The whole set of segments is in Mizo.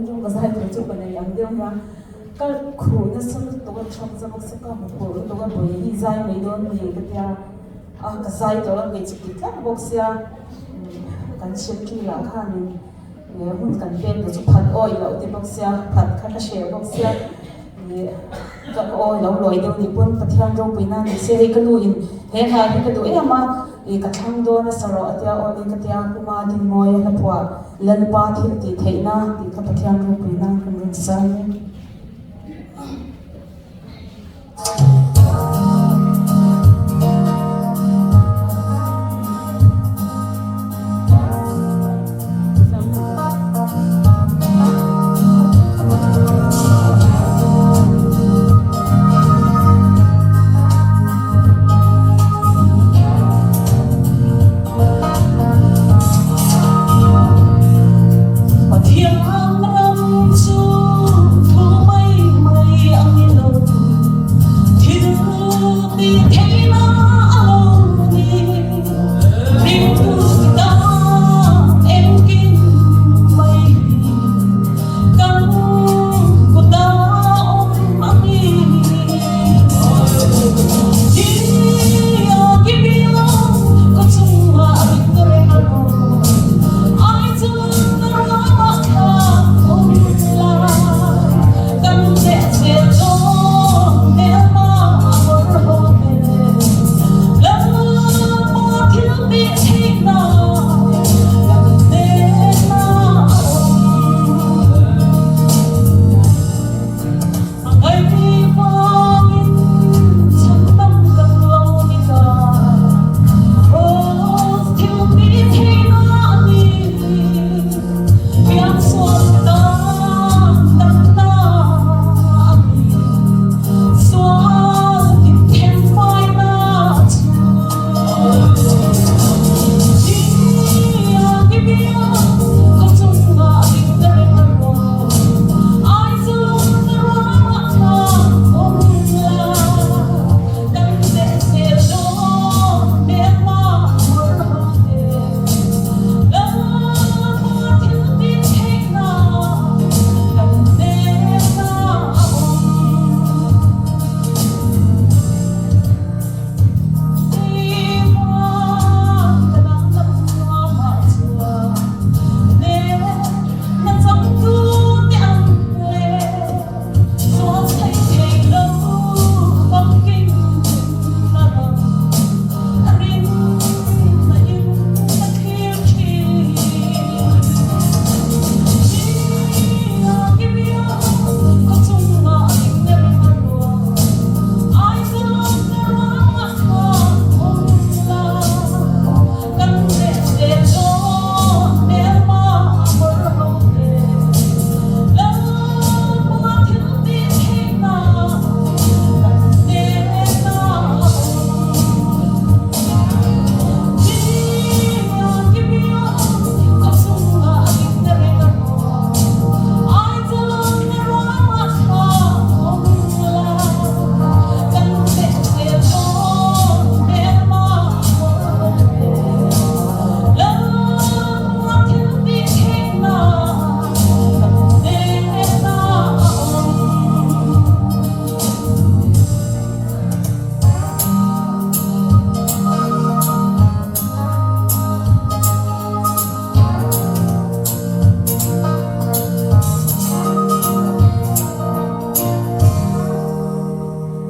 chu ka zai tur chu ka nei ang deuh nia. Ka khuh nasa lutuk a thap za bawk se ka hmu phur lutuk a bawi hi zai mai dawn ni ka tia a ka zai tawh a hmeichhe ti tlat bawk sia kan secretary lah khanin hun kan pek te chu phat awih loh ti bawk sia phat kha ka hreh bawk sia ka awi lo lawi deuh nih pawn Pathian ropui na ni se hei ka nu in he hna hi ka duh em a ih ka thlang dawn a sa rawh a tia awlin ka tia Puma Dinmawia hlaphuah Lalpa thil tih theihna tih kha Pathian ropui nan kan rawn zai e. Pathian ram chu thu mai mai ang i lo, thil ti theihna a lo ni. Ringtu tan engkim mai hi kan kut a awm a ni.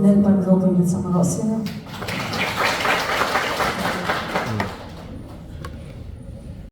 Lalpan ropui na chang rawh se.